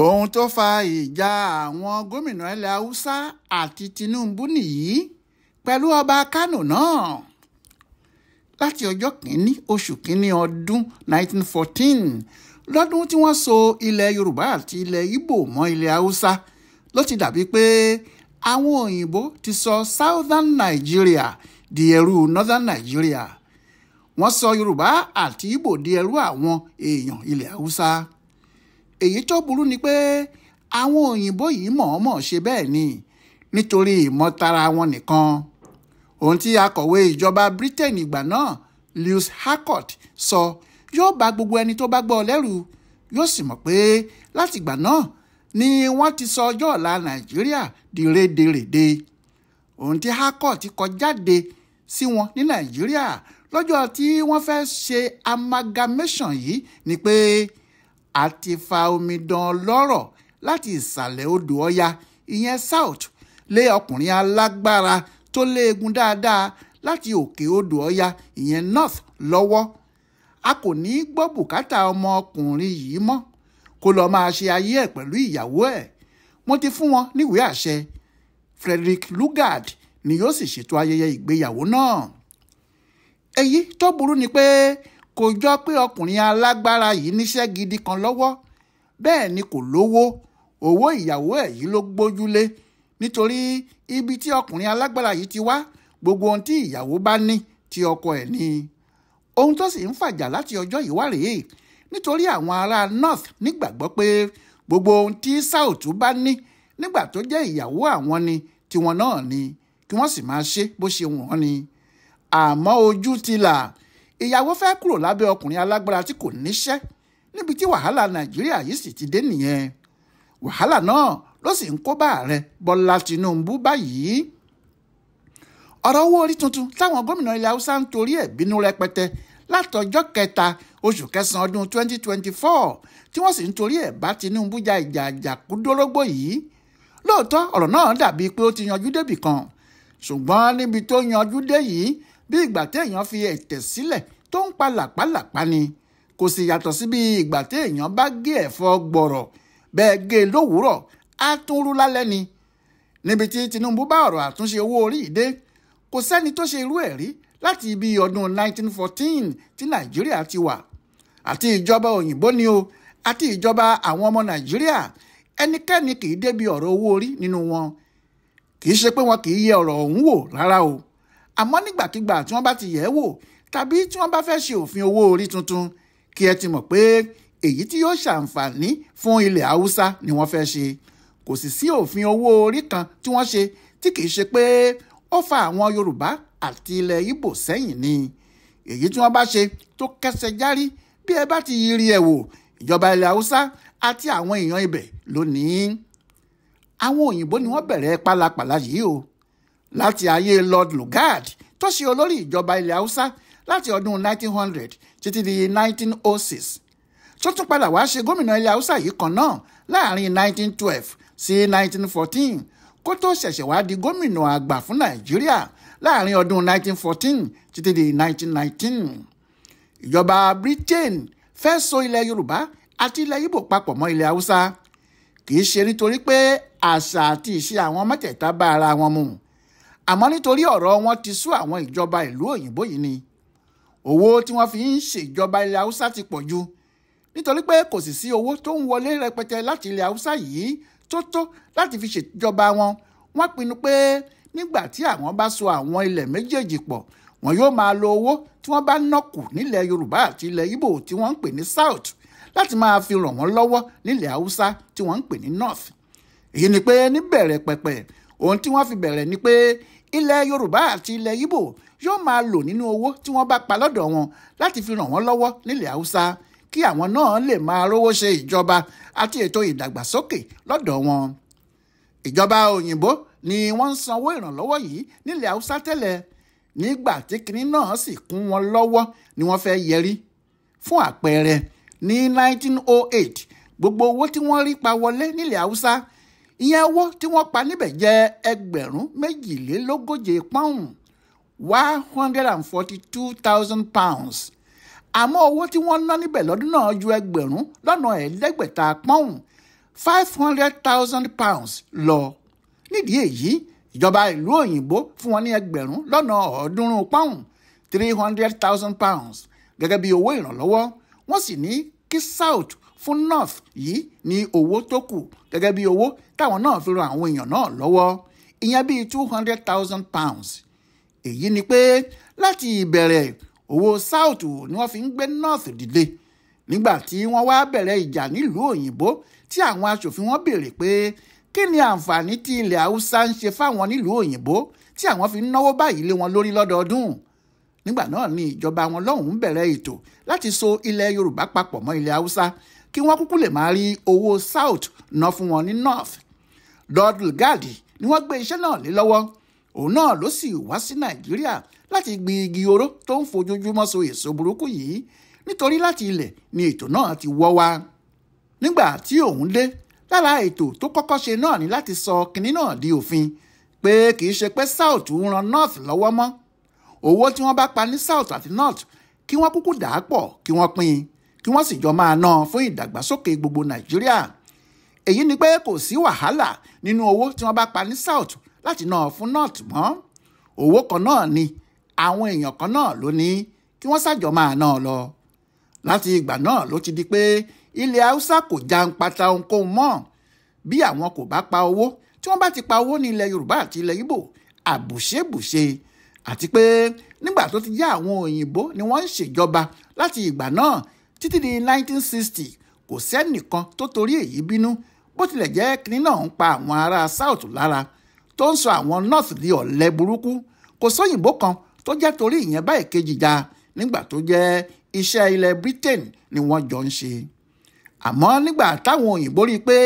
Ohun tó fa ìjà àwọn gómìnà ilẹ̀ Haúsá àti Tinubu nìyí pẹ̀lú ọba Kánò náà. Láti ọjọ́ kìíní oṣù kìíní ọdún 1914, lọ́dún tí wọ́n so ilẹ̀ Yorùbá àti ilẹ̀ Ìgbò mọ́ ilẹ̀ Haúsá, ló ti dàbí pé àwọn òyìnbó ti sọ Southern Nigeria di ẹrú Northern Nigeria. Wọ́n sọ Yorùbá àti Ìgbò di ẹrú àwọn èèyàn ilẹ̀ Haúsá. Èyí tó burú ni pé àwọn òyìnbó yìí mọ̀ọ́mọ̀ ṣe bẹ́ẹ̀ ni nítorí ìmọ̀tara wọn nìkan. Ohun tí akọ̀wé ìjọba Britain ìgbà náà, Lewis Harcourt, sọ yóò bá gbogbo ẹni tó bá gbọ́ lẹ́rù, yóò sì mọ̀ pé látìgbà náà ni wọ́n ti sọ ọjọ́ ọ̀la Nàìjíríà di rédèrèdè. Ohun tí Harcourt kọ jáde sí wọn ní Nàìjíríà lọ́jọ́ tí wọ́n fẹ́ ṣe amalgamation yìí ni pé a ti fa omidan lọ́rọ̀ láti ìsàlẹ̀ odò Ọya, ìyẹn South, lé ọkùnrin alágbára tó léegun dáadáa láti òkè odò Ọya, ìyẹn North, lọ́wọ́. A kò ní í gbọ́ bùkátà ọmọkùnrin yìí mọ́, kó lọ́ọ́ máa ṣe ayé ẹ̀ pẹ̀lú ìyàwó ẹ̀. Mo ti fún wọn níwèé àṣẹ. Frederick Lugard ni yóò sì ṣètò ayẹyẹ ìgbéyàwó náà. Èyí tó burú ni pé kò jọ pé ọkùnrin alágbára yìí níṣẹ́ gidi kan lọ́wọ́, bẹ́ẹ̀ ni kò lówó. Owó ìyàwó ẹ̀ yìí ló gbójúlé, nítorí ibi tí ọkùnrin alágbára yìí ti wá, gbogbo ohun tí ìyàwó bá ní tí ọkọ ẹ̀ ní. Ohun tó sì ń fàjà láti ọjọ́ yìí wá rèé, nítorí àwọn ará North nígbàgbọ́ pé gbogbo ohun tí South bá ní nígbà tó jẹ́ ìyàwó àwọn ni tiwọn náà ni, kí wọ́n sì máa ṣe bó ṣe wù wọ́n ni. Àmọ́ ojú ti là, ìyàwó fẹ́ kúrò lábẹ́ ọkùnrin alágbára tí kò níṣẹ́, níbi tí wàhálà Nàìjíríà yìí sì ti dé nìyẹn. Wàhálà náà ló sì ń kó bá ààrẹ Bọ́lá Tinubu báyìí. Ọ̀rọ̀ owó orí tuntun táwọn gómìnà ilẹ̀ Haúsá ń torí ẹ̀ bínú rẹpẹtẹ látọjọ́ kẹta oṣù kẹsàn-án ọdún 2024, tí wọ́n sì ń torí ẹ̀ bá Tinubu ja ìjà àjàkúdórógbó yìí. Lóòótọ́ ọ̀rọ̀ náà dàbí pé ó ti yanjú débì kan, ṣùgbọ́n níbi tó yanjú dé yìí, bí ìgbà téèyàn fi ẹ̀tẹ̀ sílẹ̀ tó ń pa làpálàpá ni. Kò sì yàtọ̀ sí bí ìgbà téèyàn bá gé ẹ̀fọ́ gbọ̀rọ̀, bẹ́ẹ̀ gé e lówùúrọ̀, á tún rú lálẹ́ ni. Níbi tí Tinubu bá ọ̀rọ̀ àtúnṣe owó orí yìí dé, kò sẹ́ni tó ṣe irú ẹ̀ rí láti ibi ọdún 1914 tí Nàìjíríà ti wà. Àti ìjọba òyìnbó ni o, àti ìjọba àwọn ọmọ Nàìjíríà, ẹnikẹ́ni kì í débi ọ̀rọ̀ owó orí nínú wọn. Kì í ṣe pé wọn kì í yẹ ọ̀rọ̀ ọ̀hún wò rárá o. Àmọ́ nígbàkigbà tí wọ́n bá ti yẹ̀ ẹ́ wò tàbí tí wọ́n bá fẹ́ ṣe òfin owó orí tuntun, kí ẹ ti mọ̀ pé èyí tí yóò ṣàǹfààní fún ilẹ̀ Haúsá ni wọ́n fẹ́ ṣe. Kò sì sí òfin owó orí kan tí wọ́n ṣe tí kì í ṣe pé ó fa àwọn Yorùbá àti ilẹ̀ Ìgbò sẹ́yìn ni. Èyí tí wọ́n bá ṣe tó kẹsẹ̀ járí, bí ẹ bá ti yiri ẹ̀ wò, ìjọba ilẹ̀ Haúsá àti àwọn èèyàn ibẹ̀ lónìí. Àwọn òyìnbó ni wọ́n bẹ̀rẹ̀ pálapàla yìí o. Láti ayé Lord Lugard tó ṣe olórí ìjọba ilẹ̀ Haúsá láti ọdún 1900 títí di 1906, tó tún padà wá ṣe gómìnà ilẹ̀ Haúsá yìí kan náà láàrin 1912 sí 1914, kó tó ṣẹ̀ṣẹ̀ wá di gómìnà àgbà fún Nàìjíríà láàrin ọdún 1914 títí di 1919. Ìjọba Britain fẹ́ so ilẹ̀ Yorùbá àti ilẹ̀ Ìgbò papọ̀ mọ́ ilẹ̀ Haúsá. Kì í ṣe nítorí pé àṣà àti ìṣe àwọn mẹ́tẹ̀ẹ̀ta bá ara wọn mu, àmọ́ nítorí ọ̀rọ̀ wọn ti sú àwọn ìjọba ìlú òyìnbó yìí ni. Owó tí wọ́n fi ń ṣèjọba ilẹ̀ Haúsá ti pọ̀ jù, nítorí pé kò sì sí owó tó ń wọlé rẹpẹtẹ láti ilẹ̀ Haúsá yìí tó tó láti fi ṣèjọba wọn. Wọ́n pinnu pé nígbà tí àwọn bá so àwọn ilẹ̀ méjèèjì pọ̀, wọn yóò máa lo owó tí wọ́n bá ná kù nílẹ̀ Yorùbá àti ilẹ̀ Ìgbò tí wọ́n ń pè ní South láti máa fi ràn wọ́n lọ́wọ́ nílẹ̀ Haúsá tí wọ́n ń pè ní North. Èyí ni pé níbẹ̀rẹ̀ pẹ̀pẹ̀, ohun tí wọ́n fi bẹ̀rẹ̀ ni pé ilẹ̀ Yorùbá àti ilẹ̀ Ìgbò yóò máa lò nínú owó tí wọ́n bá pa lọ́dọ̀ wọn láti fi ràn wọ́n lọ́wọ́ nílẹ̀ Haúsá, kí àwọn náà lè máa rówó ṣe ìjọba àti ètò ìdàgbàsókè lọ́dọ̀ wọn. Ìjọba òyìnbó ni wọ́n ń sanwó ìrànlọ́wọ́ yìí nílẹ̀ Haúsá tẹ́lẹ̀. Nígbà tí kinní náà sì kún wọn lọ́wọ́ ni wọ́n fẹ́ yẹrí. Fún àpẹẹrẹ, ní 1908, gbogbo owó tí wọ́n rí pa wọlé nílẹ̀ Haúsá, ìyẹn owó tí wọ́n pa níbẹ̀ jẹ́ 2,242 pọ́ùn, £142,000. Àmọ́ owó tí wọ́n ná níbẹ̀ lọ́dún náà ju 5,500 pọ́ùn, £500,000 lọ. Nídìí èyí, ìjọba ìlú òyìnbó fún wọn ní £300,000, £300,000, gẹ́gẹ́ bí owó ìrànlọ́wọ́. Wọ́n sì ní kí South fún North yìí ní owó tó kù gẹ́gẹ́ bí owó táwọn náà fi ran àwọn èèyàn náà lọ́wọ́, ìyẹn bíi £200,000. Èyí ni pé láti ìbẹ̀rẹ̀ owó South ni wọ́n fi ń gbé North dìde. Nígbà tí wọ́n wá bẹ̀rẹ̀ ìjà nílùú òyìnbó tí àwọn aṣòfin wọn béèrè pé kí ni àǹfààní tí ilẹ̀ Haúsá ń ṣe fáwọn nílùú òyìnbó tí àwọn fi ń náwó báyìí lé wọn lórí lọ́dọọdún. Nígbà náà ni ìjọba wọn lọ́hùn-ún bẹ̀rẹ̀ ètò láti so ilẹ̀ Yorùbá papọ̀ mọ́ ilẹ̀ Haúsá kí wọ́n kúkú lè máa rí owó South ná fún wọn ní North. Lord Lugard ni wọ́n gbé iṣẹ́ náà lé lọ́wọ́. Òun náà ló sì wá sí Nàìjíríà láti gbin igi oró tó ń fojoojúmọ́ so èso burúkú yìí, nítorí láti ilẹ̀ ni ètò náà ti wọ́ wá. Nígbà tí òun dé, lára ètò tó kọ́kọ́ ṣe náà ni láti sọ kinní náà di òfin pé kì í ṣe pé South ń ran North lọ́wọ́ mọ́. Owó tí wọ́n bá pa ní South àti North kí wọ́n kúkú dà á pọ̀, kí wọ́n pín, kí wọ́n sì jọ máa ná fún ìdàgbàsókè gbogbo Nàìjíríà. Èyí ni pé kò sí wàhálà nínú owó tí wọ́n bá pa ní South láti ná fún North mọ́. Owó kan náà ni àwọn èèyàn kan náà ló ní kí wọ́n ṣàjọ máa ná lọ. Láti ìgbà náà ló ti di pé ilẹ̀ Haúsá kò jàǹpátá ohunkóhun mọ́. Bí àwọn kò bá pa owó, tí wọ́n bá ti pa owó ní ilẹ̀ Yorùbá àti ilẹ̀ Ìgbò, àbùṣebùṣe. Àti pé nígbà tó ti jẹ́ àwọn òyìnbó ni wọ́n ń ṣèjọba láti ìgbà náà títí di 1960, kò sẹ́nìkan tó torí èyí bínú, bó tilẹ̀ jẹ́ kinní náà ń pa àwọn ará South lára tó ń sọ àwọn North di ọ̀lẹ burúkú. Kò sóyìnbó kan tó jẹ́ torí ìyẹn báyìí kejì já nígbà tó jẹ́ iṣẹ́ ilẹ̀ Britain ni wọ́n jọ ń ṣe. Àmọ́ nígbà táwọn òyìnbó rí i pé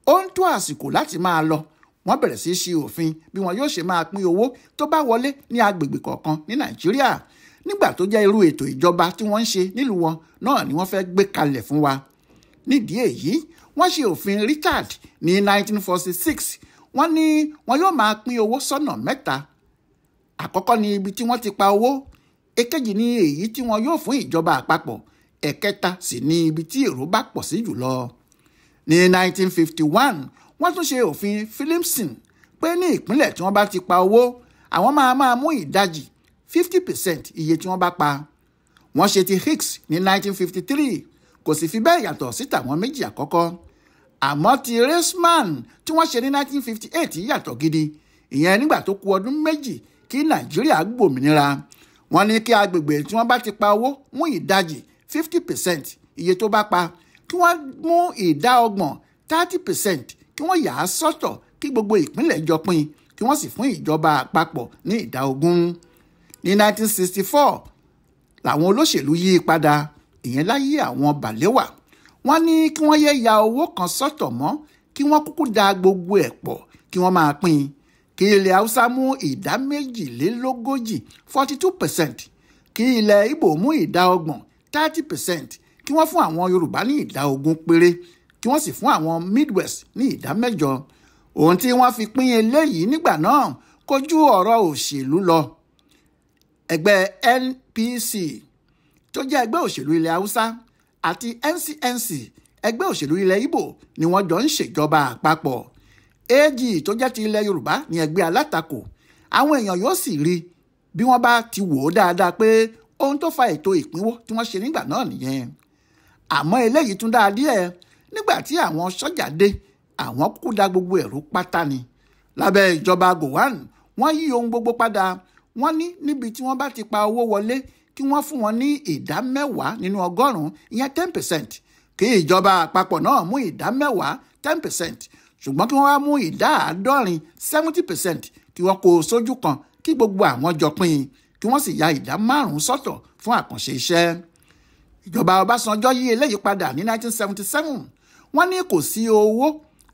ó ń tó àsìkò láti máa lọ, wọ́n bẹ̀rẹ̀ sí í ṣe òfin bí wọn yóò ṣe máa pín owó tó bá wọlé ní agbègbè kọ̀ọ̀kan ní Nàìjíríà. Nígbà tó jẹ́ irú ètò ìjọba tí wọ́n ń ṣe nílùú wọn náà ni wọ́n fẹ́ gbé kalẹ̀ fún wa. Nídìí èyí, wọ́n ṣe òfin Richard ní 1946. Wọ́n ní wọn yóò máa pín owó sọ́nà mẹ́ta. Àkọ́kọ́ ni ibi tí wọ́n ti pa owó, èkejì ni èyí tí wọn yóò fún ìjọba àpapọ̀, ẹ̀kẹta sì ni ibi tí èrò bá pọ̀ sí jùlọ. Ní 1951, wọ́n tún ṣe òfin Philipson pé ní ìpínlẹ̀ tí wọ́n bá ti pa owó, àwọn máa mú ìdajì 50% iye tí wọ́n bá pa. Wọ́n ṣe ti Hicks ní 1953, kò sì fi bẹ́ẹ̀ yàtọ̀ sí tàwọn méjì àkọ́kọ́. Àmọ́ ti Reisman tí wọ́n ṣe ní 1958 yàtọ̀ gidi, ìyẹn nígbà tó kù ọdún méjì kí Nàìjíríà gbòmìnira. Wọ́n ní kí agbègbè tí wọ́n bá ti pa owó mú ìdajì 50% iye tó bá pa, kí wọ́n mú ìdá 30 30% kí wọ́n yà á sọ́tọ̀ kí gbogbo ìpínlẹ̀ jọ pín, kí wọ́n sì fún ìjọba àpapọ̀ ní ìdá 20. Ní 1964 làwọn olóṣèlú yí padà, ìyẹn láyé àwọn Balewa. Wọ́n ní kí wọ́n yé ya owó kan sọ́tọ̀ mọ́, kí wọ́n kúkú da gbogbo ẹ̀ pọ̀ kí wọ́n máa pín, kí ilẹ̀ Haúsá mú ìdá 42 42%, kí ilẹ̀ Ìgbò mú ìdá 30 30%, kí wọ́n fún àwọn Yorùbá ní ìdá 20 péré, kí wọ́n sì fún àwọn Midwest ní ìdá 8. Ohun tí wọ́n fi pín eléyìí nígbà náà kojú ọ̀rọ̀ òṣèlú lọ. Ẹgbẹ́ NPC tó jẹ́ ẹgbẹ́ òṣèlú ilẹ̀ Haúsá àti NCNC ẹgbẹ́ òṣèlú ilẹ̀ Ìgbò ni wọ́n jọ ń ṣèjọba àpapọ̀. AG tó jẹ́ ti ilẹ̀ Yorùbá ní ẹgbẹ́ alátakò. Àwọn èèyàn yóò sì rí bí wọ́n bá ti wò ó dáadáa pé ohun tó fa ètò ìpínwó tí wọ́n ṣe nígbà náà nìyẹn. Àmọ́ eléyìí tún dáa díẹ̀. Nígbà tí àwọn sọ́jà dé, àwọn kúkú da gbogbo ẹ̀rú pátá ni. Lábẹ́ ìjọba Gowon, wọ́n yí ohun gbogbo padà. Wọ́n ní níbi tí wọ́n bá ti pa owó wọlé kí wọ́n fún wọn ní ìdá 10 nínú ọgọ́rùn-ún, ìyẹn 10%, kí ìjọba àpapọ̀ náà mú ìdá 10 10%, ṣùgbọ́n kí wọ́n wá mú ìdá 70 70% kí wọ́n kó sójú kan kí gbogbo àwọn jọ pín, kí wọ́n sì ya ìdá 5 sọ́tọ̀ fún àkànṣe iṣẹ́. Ìjọba Ọbásanjọ́ yí eléyìí padà ní 1977. Wọ́n ní kò sí owó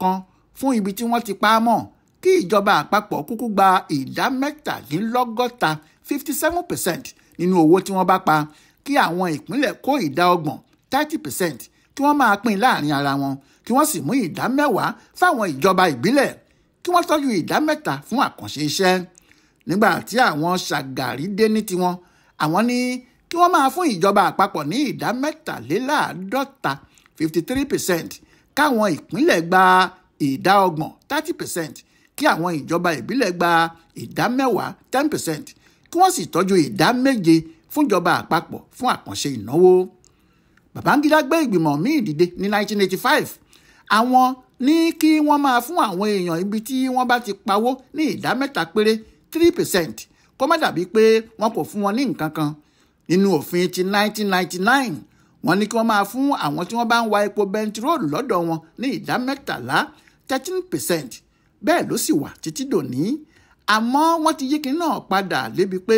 kan fún ibi tí wọ́n ti pa á mọ́, kí ìjọba àpapọ̀ kúkú gba ìdá 67 57% nínú owó tí wọ́n bá pa, kí àwọn ìpínlẹ̀ kó ìdá 30 30% kí wọ́n máa pín láàrin ara wọn, kí wọ́n sì mú ìdá 10 fáwọn ìjọba ìbílẹ̀, kí wọ́n tọ́jú ìdá 3 fún àkànṣe iṣẹ́. Nígbà tí àwọn Ṣàgàrí dé ní tiwọn, àwọn ní kí wọ́n máa fún ìjọba àpapọ̀ ní ìdá 53% 53%, káwọn ìpínlẹ̀ gba ìdá 30 30% kí àwọn ìjọba ìbílẹ̀ gba ìdá 10 10% kí wọ́n sì tọ́jú ìdá 7 fúnjọba àpapọ̀ fún àkànṣe ìnáwó. Babangida gbé ìgbìmọ̀ míì dìde ní 1985. Àwọn ní kí wọ́n máa fún àwọn èèyàn ibi tí wọ́n bá ti pawó ní ìdá 3 péré 3% kó má dàbí pé wọn kò fún wọn ní nǹkan kan. Nínú òfin ti 1999 wọ́n ní kí wọ́n máa fún àwọn tí wọ́n bá ń wa epo bẹntiróòlù lọ́dọ̀ wọn ní ìdá 13 13%. Bẹ́ẹ̀ ló sì wà títí dòní. Àmọ́ wọ́n ti yí kinní náà padà débi pé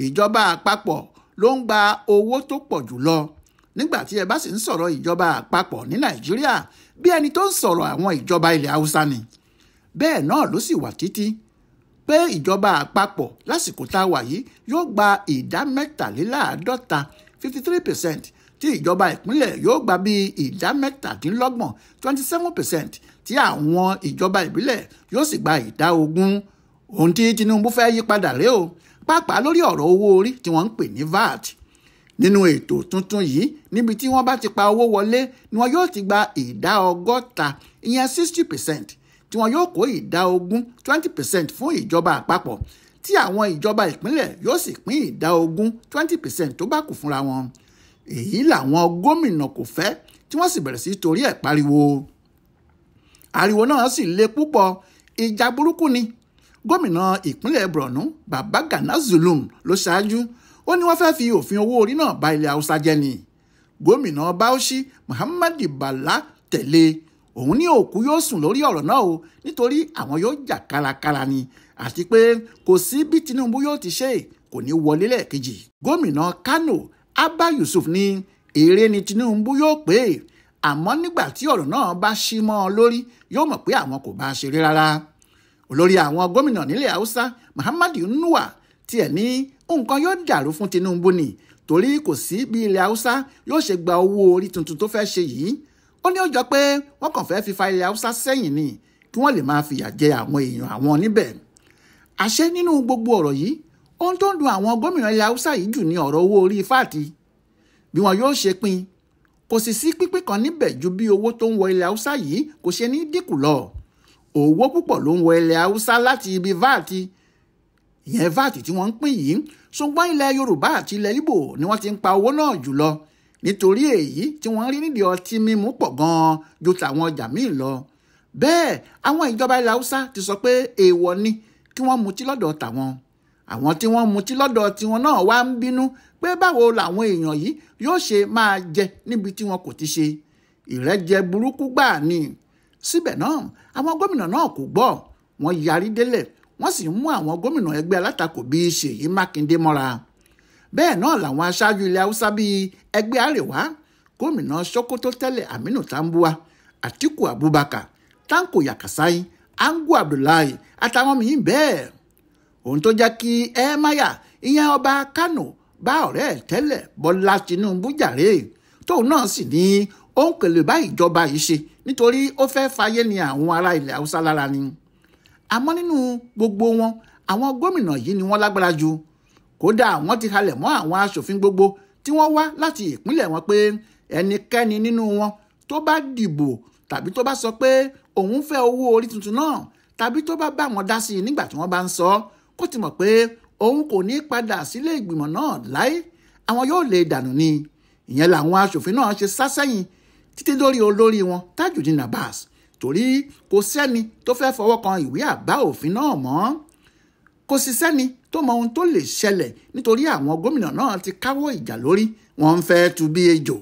ìjọba àpapọ̀ ló ń gba owó tó pọ̀ jù lọ. Nígbà tí ẹ bá sì ń sọ̀rọ̀ ìjọba àpapọ̀ ní Nàìjíríà bí ẹni tó ń sọ̀rọ̀ àwọn ìjọba ilẹ̀ Haúsá ni. Bẹ́ẹ̀ náà ló sì wà títí pé ìjọba àpapọ̀ lásìkò tá a wà yìí yóò gba ìdá 53 53% tí ìjọba ìpínlẹ̀ yóò gba bíi ìdá 27 27% tí àwọn ìjọba ìbílẹ̀ yóò sì gba ìdá 20. Ohun tí Tinubu fẹ́ yí padà rèé o, pàápàá lórí ọ̀rọ̀ owó orí tí wọ́n ń pè ní VAT. Nínú ètò tuntun yìí níbi tí wọ́n bá ti pa owó wọlé ni wọ́n yóò ti gba ìdá 60 ìyẹn 60% tí wọ́n yóò kó ìdá 20 20% fún ìjọba àpapọ̀ tí àwọn ìjọba ìpínlẹ̀ yóò sì pín ìdá 20 20% tó bá kù fúnra wọn. Èyí làwọn gómìnà kò fẹ́ tí wọ́n sì bẹ̀rẹ̀ sí torí ẹ̀ pariwo. Ariwo náà sì le púpọ̀, ìjà burúkú ni. Gómìnà ìpínlẹ̀ Borno Babagana Zulum ló ṣáájú. Ó ní wọ́n fẹ́ fi òfin owó orí náà ba ilẹ̀ Haúsá jẹ́ ni. Gómìnà Bauchi Muhammadu Bala tẹ̀lé. Òun ní òkú yóò sùn lórí ọ̀rọ̀ náà o, nítorí àwọn yóò jà kárakára ni, àti pé kò sí bí Tinubu yóò ti ṣe kò ní wọlé lẹ́ẹ̀kejì. Gómìnà Kano Abba Yusuf ní èrè ni Tinubu yóò pé, àmọ́ nígbà tí ọ̀rọ̀ náà bá ṣí mọ́ ọ lórí yóò mọ̀ pé àwọn kò bá ṣeré rárá. Olórí àwọn gómìnà nílẹ̀ Haúsá Muhammadu Nuwa tiẹ̀ ní nǹkan yóò dàrú fún Tinubu ni, torí kò sí bí ilẹ̀ Haúsá yóò ṣe gba owó orí tuntun tó fẹ́ ṣe yìí. Ó ní ó jọ pé wọ́n kàn fẹ́ fi fa ilẹ̀ Haúsá sẹ́yìn ni kí wọ́n lè máa fìyà jẹ àwọn èèyàn àwọn níbẹ̀. Àṣé nínú gbogbo ọ̀rọ̀ yìí, ohun tó ń dùn àwọn gómìnà ilẹ̀ Haúsá yìí jù ní ọ̀rọ̀ owó orí fáàtì bí wọn yóò ṣe pín. Kò sì sí pínpín kan níbẹ̀ ju bí owó tó ń wọ ilẹ̀ Haúsá yìí kò ṣe ní dínkù lọ. Owó púpọ̀ ló ń wọ ilẹ̀ Haúsá láti ibi váàtì, ìyẹn váàtì tí wọ́n ń pín yìí, ṣùgbọ́n ilẹ̀ Yorùbá àti ilẹ̀ Ìgbò ni wọ́n ti ń pa owó náà jùlọ. Nítorí èyí tí wọ́n rí nídìí ọtí mímu pọ̀ gan-an ju tàwọn ọjà míì lọ. Bẹ́ẹ̀ àwọn ìjọba ilẹ̀ Haúsá ti sọ pé èèwọ̀ ni kí wọ́n mutí lọ́dọ̀ tàwọn. Àwọn tí wọ́n mutí lọ́dọ̀ tiwọn náà wá ń bínú pé báwo làwọn èèyàn yìí yóò ṣe máa jẹ níbi tí wọn kò ti ṣe. Ìrẹ́jẹ burúkú gbà ni. Síbẹ̀ náà àwọn gómìnà náà kò gbọ́, wọ́n yarí délẹ̀, wọ́n sì mú àwọn gómìnà ẹgbẹ́ alátakò bíi Ṣèyí Mákindé mọ́ra. Bẹ́ẹ̀ náà làwọn aṣáájú ilẹ̀ Haúsá bíi ẹgbẹ́ Àríwá, gómìnà Sokoto tẹ́lẹ̀ Aminu Tambuwa, Atiku Abubakar, Tanko Yakasai, Angu Abdullahi àtàwọn míín bẹ́ẹ̀. Ohun tó jẹ́ kí Emir ìyẹn ọba Kano bá ọ̀rẹ́ ẹ̀ tẹ́lẹ̀ Bọ́lá Tinubu jàre, tóun náà sì ní òun kò lè bá ìjọba yìí ṣe nítorí ó fẹ́ fayé ni àwọn ará ilẹ̀ Haúsá lára ni. Àmọ́ nínú gbogbo wọn, àwọn gómìnà yìí ni wọ́n lágbára jù. Kódà wọ́n ti halẹ̀ mọ́ àwọn aṣòfin gbogbo tí wọ́n wá láti ìpínlẹ̀ wọn pé ẹnikẹ́ni nínú wọn tó bá dìbò tàbí tó bá sọ pé òun fẹ́ owó orí tuntun náà tàbí tó bá bá wọn dá sí i nígbà tí wọ́n bá ń sọ, kó ti mọ̀ pé òun kò ní padà sílé ìgbìmọ̀ náà láé, àwọn yóò lè dànù ni. Ìyẹn làwọn aṣòfin náà ṣe sá sẹ́yìn títí lórí olórí wọn Tajudeen Abbas, torí kò sẹ́ni tó fẹ́ fọwọ́ kan ìwé àbá òfin náà mọ́. Kò sì sẹ́ni tó mọ ohun tó lè ṣẹlẹ̀ nítorí àwọn gómìnà náà ti káwọ́ ìjà lórí, wọ́n ń fẹ́ tu bí ejò.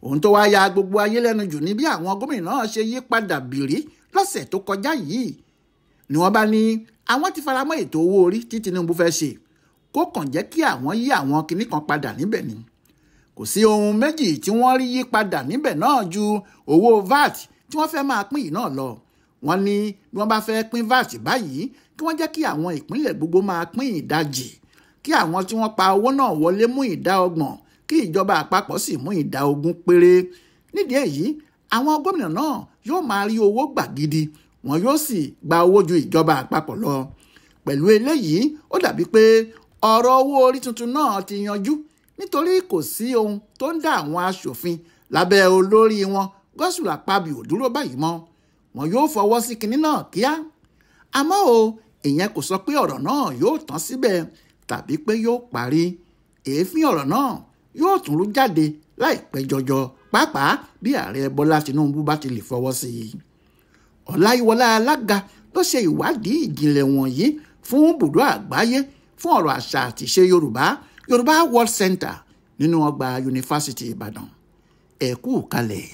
Ohun tó wá ya gbogbo ayé lẹ́nu jù ní bí àwọn gómìnà náà ṣe yí padà bìrí lọ́sẹ̀ tó kọjá yìí ni wọ́n bá ní àwọn ti faramọ́ ètò owó orí tí Tinubu fẹ́ ṣe, kó kàn jẹ́ kí àwọn yí àwọn kinní kan padà níbẹ̀ ni. Kò sí ohun méjì tí wọ́n rí yí padà níbẹ̀ náà ju owó VAT tí wọ́n fẹ́ máa pín yìí náà lọ. Wọ́n ní bí wọ́n bá fẹ́ pín VAT báyìí kí wọ́n jẹ́ kí àwọn ìpínlẹ̀ gbogbo máa pín ìdajì, kí àwọn tí wọ́n pa owó náà wọlé mú ìdá 30, kí ìjọba àpapọ̀ sì mú ìdá 20 péré. Nídìí èyí, àwọn gómìnà náà yóò máa rí owó gbà gidi, wọn yóò sì gba owó ju ìjọba àpapọ̀ lọ. Pẹ̀lú eléyìí, ó dàbí pé ọ̀rọ̀ owó orí tuntun náà ti yanjú, nítorí kò sí ohun tó ń dá àwọn aṣòfin lábẹ́ olórí wọn Godswill Akpabio dúró báyìí mọ́, wọn yóò fọwọ́ sí kinní náà kíá. Àmọ́ o, ìyẹn kò sọ pé ọ̀rọ̀ náà yóò tán síbẹ̀ tàbí pé yóò parí. Èéfín ọ̀rọ̀ náà yóò tún rú jáde láìpẹ́ jọjọ, pàápàá bí ààrẹ Bọ́lá Tinubu bá ti lè fọwọ́ sí i. Ọláyíwọlá Alága ló ṣe ìwádìí ìjìnlẹ̀ wọ̀nyí fún bùdó àgbáyé fún ọ̀rọ̀ àṣà àti ìṣe Yorùbá, Yorùbá World Center, nínú ọgbà Yunifásitì Ìbàdàn. Ẹ kú kalẹ̀.